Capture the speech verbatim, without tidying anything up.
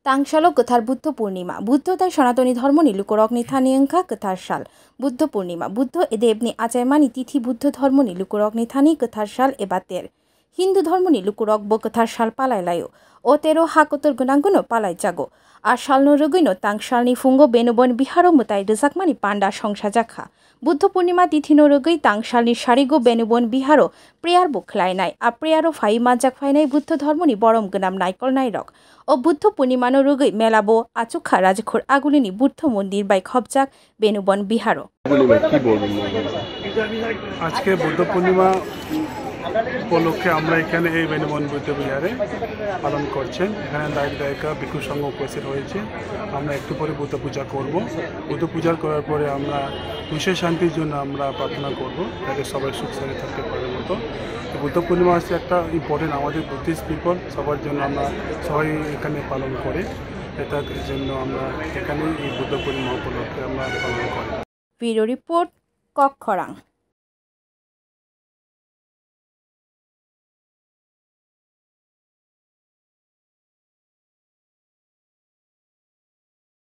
Tangsalo kwthar Buddho Purnima. Buddho tai Sanatoni Dhormoni lukurokni thani wngkha kwthar sal. Buddho Purnima, Buddho Edebni achaimani tithi Buddho Dhormoni lukurokni thani kwthar sal eba ter. Hindu Dhormoni lukurokbo kwthar sal palai laio. O tero ha kotor gwnangwino palai jago. A salno rwgwino Tangsalni phungo Benubon Biharo mwtai rwjakmani panda songsajakha. Buddho Purnima tithino rwgwi Tangsalni sarigo Benubon Biharo prayer bo khlainai. A prayer o phai manjak phainai Buddho Dhormoni borom gwnam naikol nairok. O Buddho Purnimano rwgwi mela bo achukha Rajakhor Agulini Buddho Mondir bai khopjak Benubon Biharo. আজকে বুদ্ধ পূর্ণিমা উপলক্ষে আমরা এখানে এই বেনুবন বুদ্ধ বিহারে পালন করছেন। এখানে দায়ক দায়িকা ভিক্ষু সংঘ উপস্থিত হয়েছে। আমরা একটু পরে বুদ্ধ পূজা করব। বুদ্ধ পূজা করার পরে আমরা বিশ্ব শান্তির জন্য আমরা প্রার্থনা করব, যাতে সবাই সুখ শান্তি থাকতে পারে মতো। তো বুদ্ধ পূর্ণিমা হচ্ছে একটা ইম্পর্টেন্ট আমাদের বুদ্ধিস্ট পিপল সবার জন্য, আমরা সবাই এখানে পালন করে। এটার জন্য আমরা এখানে এই বুদ্ধ পূর্ণিমা উপলক্ষে আমরা পালন করি। Bureau Report, Kokkhorang.